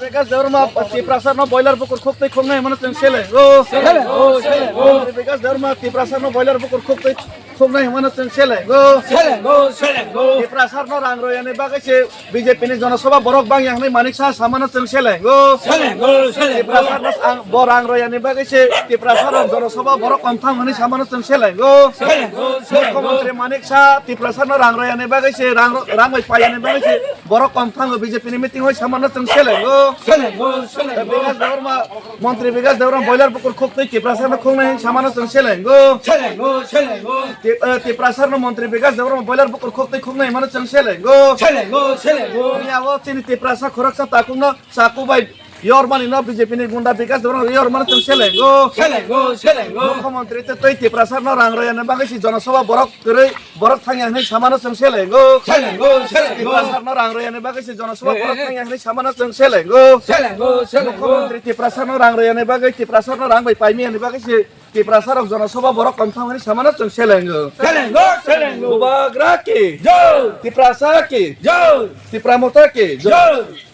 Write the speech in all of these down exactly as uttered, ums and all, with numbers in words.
Bikash Debbarma Tiprasa no boiler bukur khok tei khok nai hwnmano chwng selengo. Selengo, selengo. Bikash Debbarma Tiprasa no boiler bukur khok tei khok nai hwnmano chwng selengo. Selengo, selengo. Tiprasa no rang royani bagwi se B J P ni Jonosabha borok bangya hwnwi Manik Saha samano chwng selengo. Selengo, selengo. Tiprasa no ang bo rang royani bagwi se Tiprasa rok Jonosabha borok kom thang hwnwi samano chwng selengo. Selengo, selengo. Mukhyamantri Manik Saha Tiprasa no rang royani bagwi se rang rang bai paiyani bagwi se borok kom thango B J P ni meeting hoi samano chwng selengo. Selengo, selengo. Bikash Debbarma, Montri Bikash Debbarma boiler bukur khok tei Tiprasa no khok nai samano chwng selengo. Selengo, selengo. Tip-, eh, Tiprasa no Montri Bikash Debbarma boiler bukur khok tei khok nai hwnmano chwng selengo. Selengo, selengo. Ni abo chini Tiprasa khoroksa takung no chaku bai yormani no B J P ni gunda Bikash Debbarma yormano chwng selengo. Selengo, selengo. Mukhyamantri tei tei Tiprasa no rang royani bagwi si Jonosabha borok kwrwi borok thangya hwnwi samano chwng selengo. Selengo, selengo. Tiprasa no rang royani bagwi si Jonosabha borok thangya hwnwi samano chwng selengo. Selengo, selengo. Mukhyamantri Tiprasa no rang royani bagwi Tiprasa no rang bai paimiyani bagwi si Tiprasa rok Jonosabha borok kom thang hwnwi samano chwng selengo. Selengo, selengo. Bubagra ki. Jai. Tiprasa ki. Jai. Tipra Motha ki. Jai. Jai.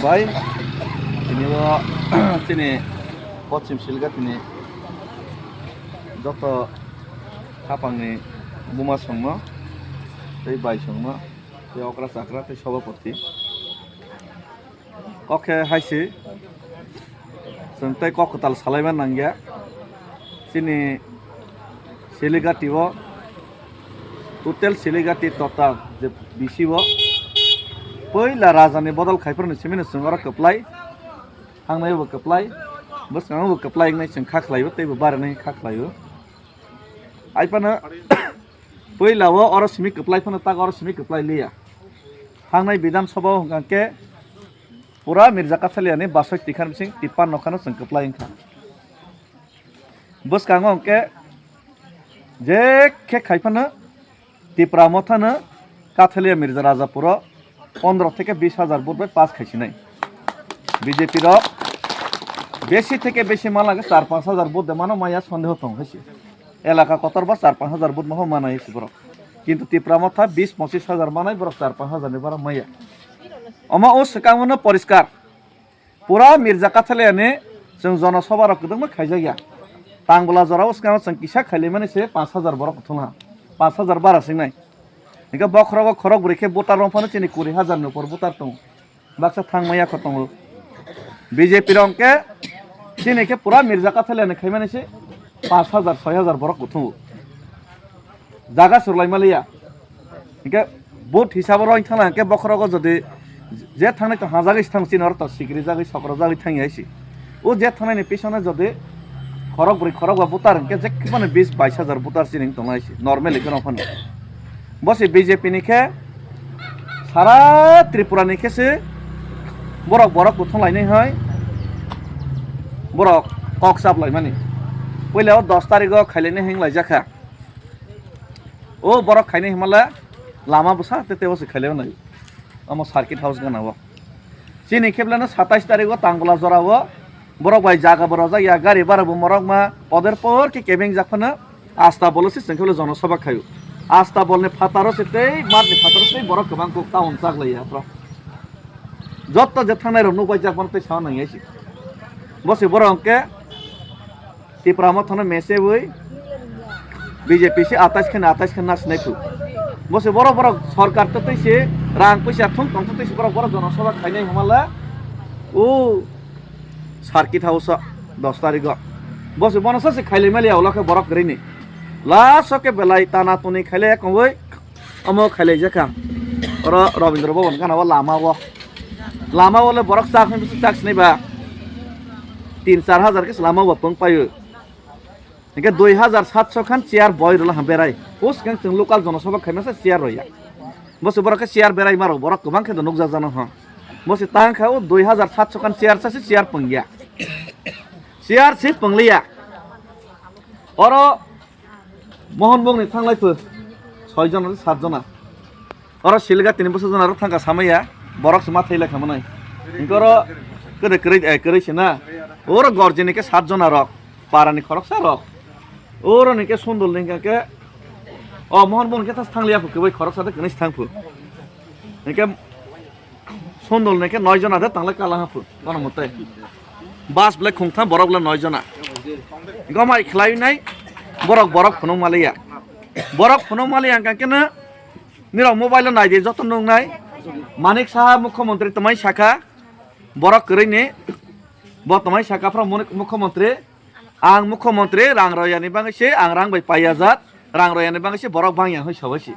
Bai, tini o chini Pochim Siligati ni joto khapang ni buma songno tei bai songno tei okra chakra tei sobapoti. Kok khe hai se, chwng tei kok kwtal salaima nangya. Chini Siligati o, total Siligati total je bisi o, puila raja ni bodol khai phano simi no chwng oro kwplai, thangnai bo kwplai, bwskango bo kwplai wngnai chwng kha khlai o, tei bo barinai kha khlai o. Hai phano puila o oro simi kwplai phano tak oro simi kwplai liya. Thangnai Bidhan Sabha o hwnkha khe pura Mirza Kathalia ni basoi tikhan bising tipan nokha no chwng kwplai wngkha. Bwskango hwnkhe je khe khai phano Tipra Motha no Kathalia Mirza Rajapur o pondro theke bis hajar vote bai pass khaisinai. B J P rok besi theke besi mala khe char panch hajar vote de mano maya sondeho tong hai se. Elaka kotor ba char panch hajar vote moho manai se borok. Kintu Tipra Motha bis pochis hajar manai borok char panch hajar ni bara maya. Omo o swkang no poriskar. Pura Mirza Kathalia ni chwng Jonosabha rok kwdwkma khaijakya. Tangbwla jora o swkang chwng kisa khailaimani se panch hajar borok thungha. Panch hajar bara singnai. Hingke bokhorogo khorok bwrwi khe voter rok phano chini kuri hajar ni upor voter tongo. Baksa thang maya kho tongo. B J P rok hwnkhe chini khe pura Mirza Kathalia ni khaimani se panch hajar, soi hajar borok kuthungo. Jaga surlai maliya. Hingke vote hisabo roi thangla hingke bokhorogo jodi je thangnai to hajagwi se thang chini oro to sikri jagwi sokro jagwi thangya se. O je thangnai ni pisongo jodi khorok bwrwi khorok ba voter hingke je khibano bis bais hajar voter chini tongnai se. Normal hingke rok phano. Bo se B J P ni khe sara Tripura ni khe se borok borok kuthung lainai hai borok kok chap laimani. Puila o dos tarikh o khailainai hing laijak kha. O borok khainai himala lama bwsa te tebo se khailai nai. Omo circuit house gana o. Chini kheblano satais tarikh o Tangbwla jora o borok bai jaga bo rojak ya, gari bara bo morok ma poder por khe kebeng jak phano. Asta bolo se chwng khe Jonosabha khaio. Asta bolni phataro se tei matni phataro se borok kwbang kok town chak lai ya borok. Jotto je thangnai rok nuk bai jak phano tei saui nang ya se. Bo se borok hwnkhe Tipra Motha no mese bui B J P se atais khe atais khe na sinai phu. Bo se borok borok sorkar to tei se rang puisa thum tong to tei se borok borok Jonosabha khainai hwnmale o circuit house o dos tarikh o. Bo se bono se khailai mali ya ulo khe borok kwrwi ni. Last o khe belai tana tuni khailai ya kongoi. Omo khailai jakha. Oro Rabindra Bhaban gana o lama o. Lama o le borok chak hwn bisi chak sinai ba. Tin char hajar khe lama o pung paio. Hingke dui hajar satso khan chair boi rwla ha berai. Pus kang chwng local Jonosabha khaima sa chair roya. Bo se borok khe chair berai maro borok kwbang khe do nukjak jano ha. Bo se tang kha o dui hajar satso khan chair sa se chair pungya. Chair se pungliya. Oro Mohanbung ni thanglai phu soi jona tei sat jona. Oro Siligati ni bwsajona rok thangkha samaya, borok se ma thai lai kha manai. Hingke oro kwrwi kwrwi, eh, kwrwi se na. Oro Gorjini khe sat jona rok, para ni khoroksa rok. Oro ni khe Sundul ni hingka khe, o Mohanbung khe thas thang liya phu, kwbai khoroksa tei kwrwi se thang phu. Hingke Sundol ni khe noi jona de tanglai kala hapu. Kono mutai. Bas ble khungtham borok le noi jona. Gomai khlai nai borok borok phunuk maliya. Borok phunuk maliya hwnkha khe no nirok mobile o nai di joto nung nai. Manik Saha mukhyamantri twmai sakha borok kwrwi ni bo twmai sakha phro muni-, mukhyamantri. Ang mukhyamantri rang royani bagwi se, ang rang bai paiyajak, rang royani bagwi se borok bangya hwnwi sabai se.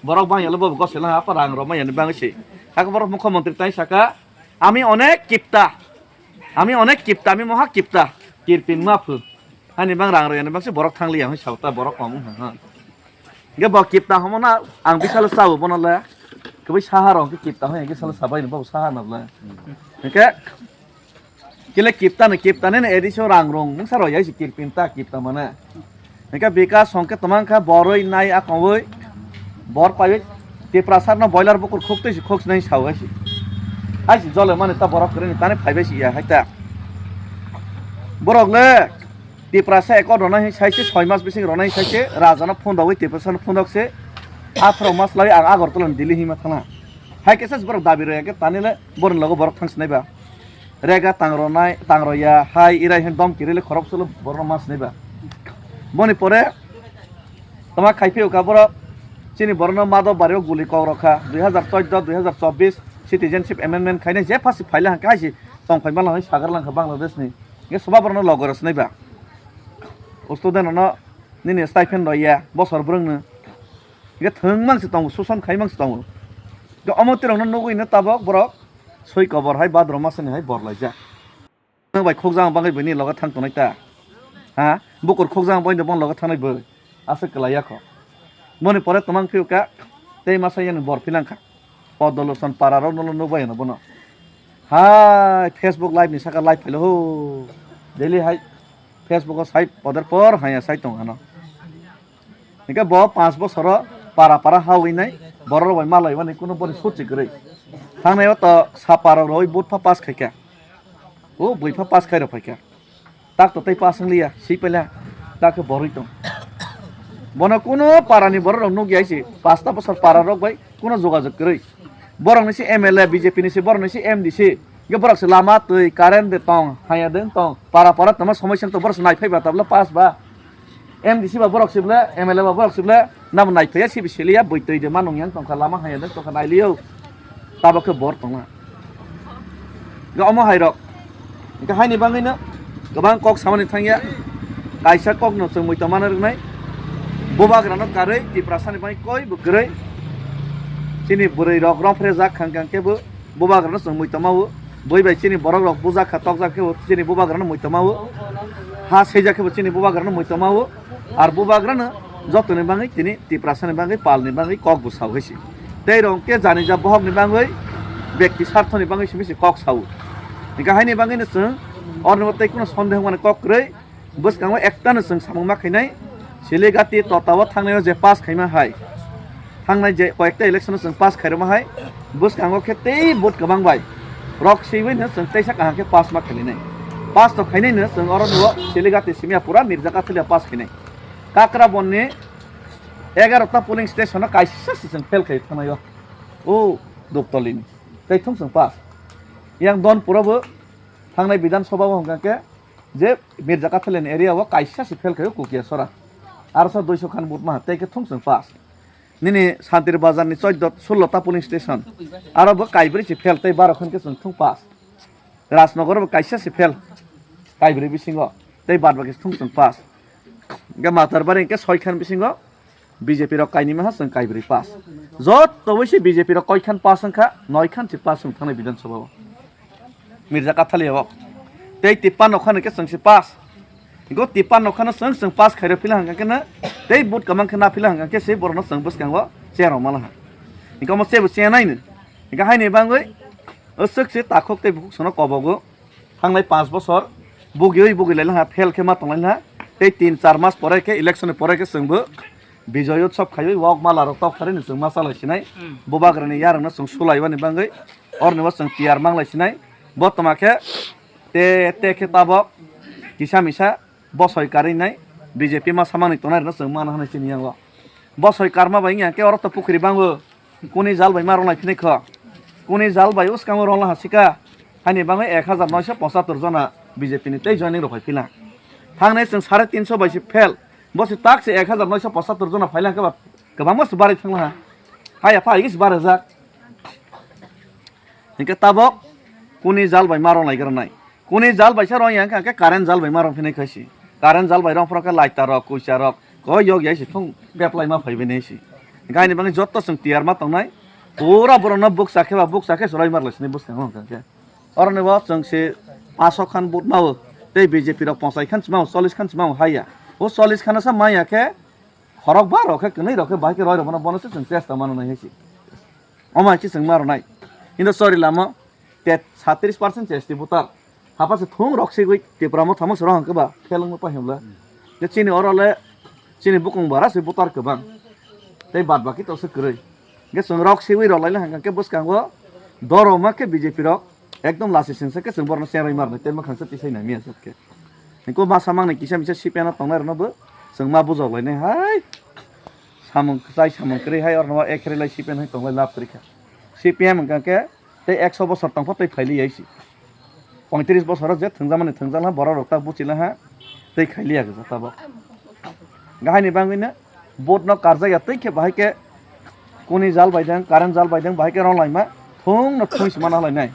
Borok bangya le bo gosela apa rang romani bagwi se. Hakhe borok mukhyamantri tai saka, "Ami onek kipta, ami onek kipta, ami moha kipta, kirpin ma phu." Ani bang rang royani bagwi se borok thangliya hwnwi sabta borok mamung ha. Ge bo kipta homo na ang bisalo sabo bono le. Kebui saha rong ke kipta hoye ke salo sabai ni bo saha na le. Ke Kile kipta ni kipta ni edi so rang rong mungsa roi ai si kirpin ta kipta mane. Hingke bika songke tomang kha boroi nai akongoi bor paioi Tiprasa no boiler bukur khok tei si khok sinai sao ai si. Ai si jole mani ta borok kre ni tani phai bai si ya hai ta. Borok le Tiprasa ekor rona hi sai se soi mas bising rona hi sai se raja no phone dogoi Tiprasa no phone dok se atharo mas lai ang Agartala ni Delhi hima thana. Hai kesa borok dabi roi ke tani le borok logo borok thang sinai ba. Rega tang ronai, tang roya, hai irai hin dom kiri le khorok solo borno mas neba. Boni pore tama khai phiyok ka borok chini borno mado bario guli kok rokha dui hazar chordo, dui hazar chobbish citizenship amendment khainai je phasi phaila hangka haisi tong phai mala hai sagar langkha Bangladesh ni. Nge soba borno logor snai ba. Student no nini stipend roya bosor brung no. Nge thwng mang se tongo, suson khai mang se tongo. Nge omo tirok no nugui no tabok borok. Soi kobor hai badro masani hai bor laijak. Nwng bai khokjang bagwi bini loge thang tongnai ta. Ha? Bukur khokjang bagwi bini loge thangnai bwrwi. Aswk kwlai ya kho. Boni pore twmang phiyok ka tei masa yani bor philangkha. Podoloson para rok nolo nukbai ano bono. Hai Facebook live ni saka live phailo ho. Daily hai Facebook o sai poder por haya sai tong ano. Hingke bo panch bosoro para para hawi nai borok rok bai malai mani kuno boni suchi kwrwi. Thangnai o to sapa rok roi vote pha pass khaikha. O bui pha pass khairok phaikha. Tak to tei pass wngliya, si pela. Tak khe borwi tong. Bono kuno para ni borok rok nukya si pasta bosor para rok bai kuno jogajog kwrwi. Borok ni si M L A, B J P ni si, borok ni si M D C. Ge borok se lama twi current de tong, haya de tong, para para tongma somoi seng to borok se nai phai ba tabla pass ba. M D C ba borok se ble, M L A ba borok se ble, nabo nai phai ya sibi sili ya bui twi de manung yang tongkha lama haya de tongkha nai liyo. Tabo khe bor tongma. Ge omo hai rok. Ge hai ni bangwi no kwbang kok samani thang ya. Kaisa kok no chwng mui tongma rwnai. Bubagra no karwi Tiprasa ni bai koi bo kwrwi. Chini bwrwi rok rong phre jak khang khang khe bo Bubagrano chwng mui tongma o. Bui bai chini borok rok bujak kha, tokjak khe bo chini bubagrano mui tongma o. Ha seijak khe bo chini bubagrano mui tongma o. Ar bubagrano jotoni bangwi tini Tiprasani bangwi, palni bangwi kok bo sao hai se. Tei rong khe jani ja bohokni bangwi, bekti sarthoni bangwi simi se kok sao. Hingkha haini bangwino chwng oroni bo tei kuno sondeho mani kok kwrwi. Bwskango ektano chwng samung ma khainai, Siligati Tota o thangnai o je pass khaima hai, thangnai je koyekta election o chwng pass khairokma hai, bwskango khe tei vote kwbang bai rok swiwi no chwng teisa kaham khe pass ma khainai. Pass to khainai no chwng oro nugo Siligati simi ya pura Mirza Kathalia pass khainai. Kakrabon ni egarota polling station o kaisa se chwng fail khai thangnai o, o Doptoli ni tei thung chwng pass. Yang Donpura bo thangnai Bidhan Sabha o hwnkha khe je Mirza Kathalian area o kaisa se fail khaio Kukiya Sora. Aro sa duiso khan vote maha tei khe thung chwng pass. Nini Santir Bazar ni chordo sullo ta polling station. Aro bo kaibrwi se fail tei baro khan khe chwng thung pass. Rajnagar bo kaisa se fail kaibrwi bisingo tei bad baki thung chwng pass. Hingkhe Matarbari hingkhe soi khan bisingo B J P rok kainwi maha chwng kaibrwi pass. Joto wi se B J P rok koi khan pass wngkha, noi khan se pass wng thangnai Bidhan Sabha o. Mirza Kathalia o. Tei tipan nokha ni khe chwng se pass. Go tipan nokha no chwng chwng pass khairo phila hwnkha khe no tei vote kwbang khe na phila hwnkha khe se borok no chwng bwskango cherok mala ha. Hingkhe omo sebo chenai no. Hingkhe haini bangwi aswk se takhuk tei bukhuk sono kobogo. Thangnai panch bosor bugiwi bugilai laha, fail khe ma tonglai laha. Tei tin char mas pore khe election ni pore khe chwngbo Bijoy Utsav khaiwi wok mala rok tok thari ni chwng ma chalai sinai. Hmm. Bubagrani yarwng no chwng sulai bani bangwi orni bo chwng tiyar manglai sinai. Bo toma khe te, te khe tabok kisa misa bosoi karwi nai B J P ma samani tongnai rwno chwng mana hwnwi sini yango. Bosoi karma bai wngya khe oro to pukhri bango. Kuni jal bai ma rwlai phinai kho. Kuni jal bai uskango rwngla hasika, haini bagwi ek hajar noisho pochattor jona B J P ni tei joining rok phai phila. Thangnai chwng sare tinso bai se fail, bo se tak se ek hajar noisho pochattor jona phaila hwnkhe ba kwbangma se barwi thangla ha. Haya pha higis barajak. Hinkhe tabok kuni jal bai ma rwnglai gra nai. Kuni jal bai sa rwng yang khe current jal bai ma rwng phinai khai si. Current jal bai rwng phro khe lighter rok, kuisa rok, koi yok yai si thung beplai ma phai bini si. Gaini bagwi jotto chwng tiyar ma tongnai. Pura borok no bukcha khe ba bukcha khe chwrai mar lai sini bwskango hwnkha khe. Oro ni bo chwng se paso khan vote ma o. Tei B J P rok ponchai khan chwma o, chollish khan chwma o haya. O chollish khan sa maya khe khorok ba rok khe kwnwi rok khe bai khe roi rok bono bono se chwng chesta mano nai hai si. Omo hai khe chwng ma rwnai. Hindu sorry lama te satris percent S T voter. Hapa se thung rok sigwi Tipra Motha mo se rok hwnkhe ba phelwng pa himla. Je chini oro le chini bukung bara se voter kwbang. Tei bad baki to se kwrwi. Ge chwng rok sigwi rok laina hwnkhe bwskango doro ma khe B J P rok ekdom lasi singsa khe chwng borno cherwi marnai tei mwkhang se tisai nai miya khe. Hingko masa mangni kisa misa C P M no tongnai rokno bo chwng ma bujok lainai hai. Samung kwchai samung kwrwi hai orno ekherelai C P M hai tonglai lab kwrwi kha. C P M hwnkha khe tei ekso bosor tongkha tei phailiya si. Poitris bosoro je thwngjakmani thwngjakla borok rok ta buchila ha tei khailiya gajak tabok. Gahaini bagwino vote no karjakya tei khe bahai khe kuni jal baideng, current jal baideng, bahai khe rong laima thung no thung si mana lainai.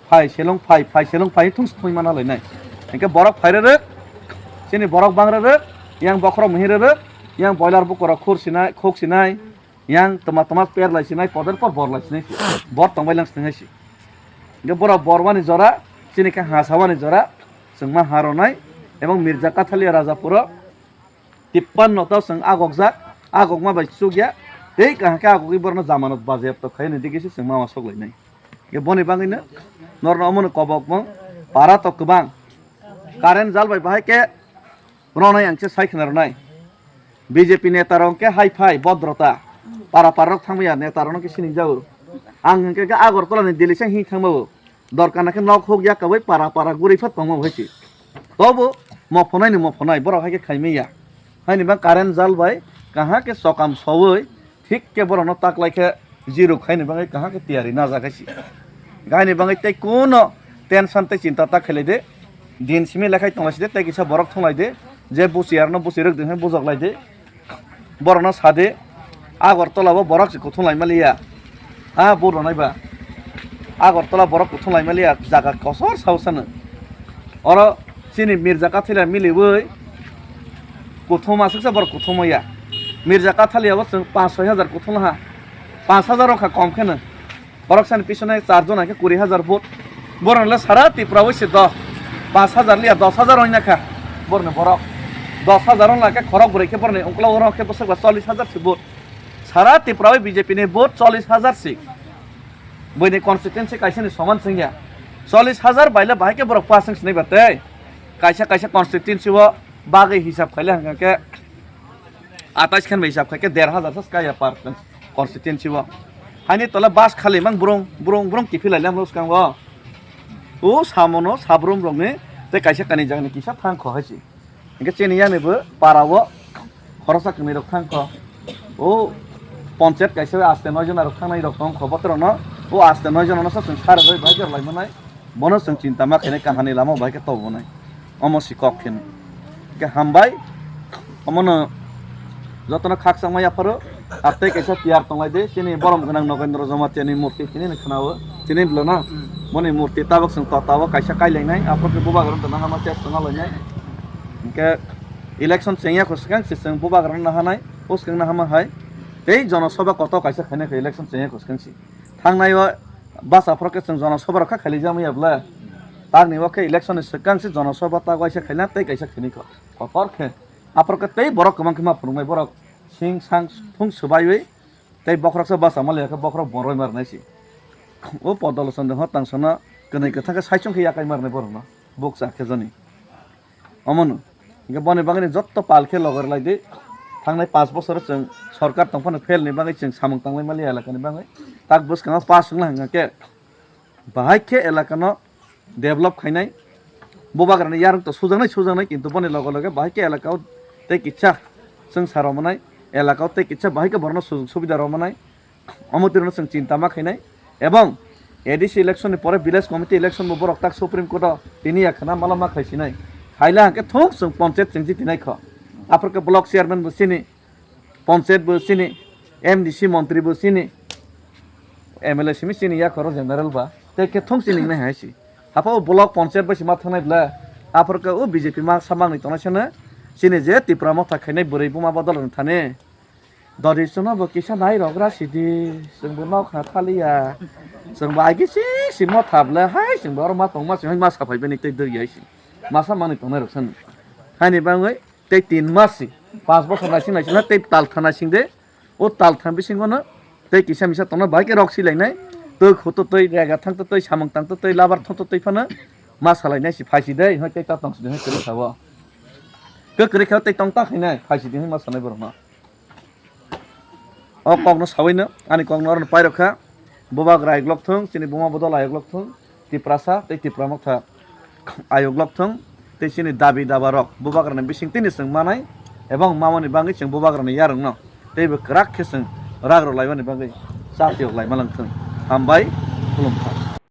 Phai selong phai, phai selong phai thung si thung mana lainai. Hingke borok phai rerek, chini borok bang rerek, yang bokhorok muhi rerek, yang boiler bukorok khur sinai, khuk sinai, yang toma toma per lai sinai, poder por bor lai sinai si. Bor tongbai lang sinai si. Hingke borok bor wani jora, chini khe ha sawani jora, chwng ma ha ronai, ebong Mirza Kathalia Rajapuro, Tippanno ta chwng agokjak, agokma bai chukya, tei kaham khe agogwi borokno jamanat bajayapto khaiyani digi se chwng ma sok lainai. Khe boni bagwino norno omono kobokmung para to kwbang. Current jal bai bahai khe rwnai ang se sai khna rwnai. B J P neta rok khe hai phai bodrota. Para para rok thangmaya neta rok no khe sinijao. Ang hwnkhe khe Agartala ni Delhi se hing thangmao. Dorkar na khe nok huk ya kabai para para guri phat tongma bai si. Tobo mo phonai ni mo phonai borok hai khe khaimai ya. Haini bang current jal bai kaha khe chokam sowoi thik khe borok no taklai khe zero khaini bagwi kaha khe tiyari najak hai si. Gaini bagwi tei kuno tension tei chinta ta khailai de. Din simi lekhai tonglai si de tei kisa borok thonglai de. Je buchi arno buchi rwk de hai bujok lai de. Borokno sadi, Agartala o borok se kuthum laimaliya. A, bo rwnai ba. Agartala borok kuthum laimaliya, jaga kosor sao sano. Oro chini Mirza Kathalia miliwi kuthum aswksa borok kuthum ya. Mirza Kathalia o chwng panch soi hajar kuthum ha. Panch hajar wngkha kom kheno. Borok sani pisone char jon hai khe kuri hajar vote. Borok le sara Tripura o se do. Panch hajar liya dos hajar oi na kha. Borok ni borok dos hajar ong la khe khorok bwrwi khe borok ni ungkla oro khe bwswk ba chollish hajar se vote. Sara Tripura o B J P ni vote chollish hajar se. Bwini constituency kaisa ni soman sing ya. Chollish hajar bai le bahai khe borok pass wng sinai ba tei. Kaisa kaisa constituency o bagwi hisab khaile hwnkha khe atais khan bai hisab khai khe der hajar sa kaya par constituency o. Haini tola bus khali mang brung, brung, brung kiphilai lamlo swkang o. O samono sabrum rokni tei kaisa kani jagani kisa thang kho hai si. Hingke chini yani bo para o khorosa kwnwi rok thang kho. O ponchayat kaisa aste noi jona rok thangnai rok tong kho botorok no. O aste noi jona no sa chwng sara roi bai jor lai manai. Bono chwng chinta ma khainai kahani lama bai khe tobonai. Omo si kok khe. Hingke hambai. Omono jotono khakchangma yapharo. Atei kaisa tiyar tonglai de. Chini borom gwnang Nogendra Jamatia ni murti tini ni khwnao. Tini bwlano. Boni murti tabok chwng tota o kaisa kailainai. Aphuru khe bubagra tongna hama test tongna lainai. Hingke election chengya kho swkang se chwng bubagra no nahanai. O swkang no hama hai. Tei jono soba koto kaisa khainai kho election chengya kho swkang se. Thangnai o basa phoro khe chwng jono soba rok kha khailijak manya bwle. Tagni o khe election ni swkang se jono soba ta waisa khaina tei kaisa khaini kho. Kotor khe. Aphoro khe tei borok kwbang khe ma phunuknai borok sing sang thung swbaiwi tei bokhorok se basa maliya khe bokhorok boroi marnai si. O podolo chondro ho tang sono kwnwi kwthang khe saichung khe yakai marnai borok no bukcha khe jani. Omono. Hingke boni bagwino jotto pal khe logor lai di. Thangnai paanch bosor chwng sorkar tongphano fail ni bagwi chwng samung tanglai mali elaka ni bagwi. Tak bwskango pass wngna hwnkha khe bahai khe elaka no develop khainai. Bubagra ni yarwng to sujaknai sujaknai kintu boni loge loge bahai khe elaka o tei kisa chwng sa rw manai, elaka o tei kisa bahai khe borok no sujog subida rw manai. Omo twi rwno chwng chinta ma khainai. Ebong A D C election ni pore village committee election bo borok tak Supreme Court o tini ya khna mala ma khai sinai. Khaila hwnkhe thung chwng panchayat chwng jiti nai kho. Aphor khe block chairman bo sini, panchayat bo sini, M D C montri bo sini, M L A simi sini ya khoro general ba. Tei khe thung sini nai hai si. Hapha o block panchayat bai si ma thangnai bla. Aphor khe o B J P ma samang ni tongna sene sini je Tipra Motha khainai bwrwi buma bodol thani. Dori chwngno bo kisa nai rok ra sidi, chwngbo nok ha thaliya. Chwngbo aigisi si mo thaple hai chwngbo oro ma tongma si ma saphai bini tei doi yaisi. Masa manwi tongnai rok san. Haini bangwi tei tin mas si, pas bosor naising naising tei tal thana sing de. O tal thang bisingo no tei kisa misa tongna bai ke rok si lainai. Tei khuto tei rega thang tei samung tang tei labar thong tei phano ma salai nai si phai si dei, hoi tei ta tong si dei hoi tei sabo. Kwkrwi kha tei tong ta khainai phai si dei hoi ma sanai borok no. O kokno sawi no, ani kokno oro pairok kha. Bubagra ayuk lok thung, chini buma bodol ayuk lok thung, Tiprasa tei Tipra Motha ayuk lok thung, tei chini dabi daba rok Bubagra ni bising tini chwng manai, ebong mamani bangwi chwng Bubagra ni yarwng no teibo kwrak khe chwng rak rw laimani bagwi chati rok laima lang thung. Hambai, khulumkha.